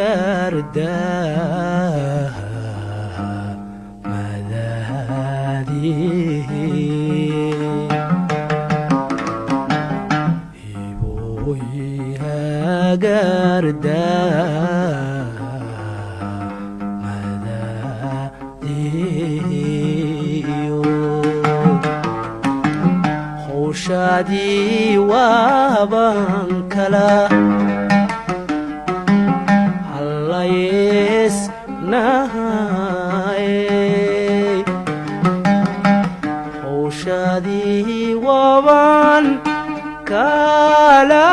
Hagardaa madaadihi hiboy hagardaa madaadihiyo howshaadii waaban kala hallayeesnahay howshaadii waaban kala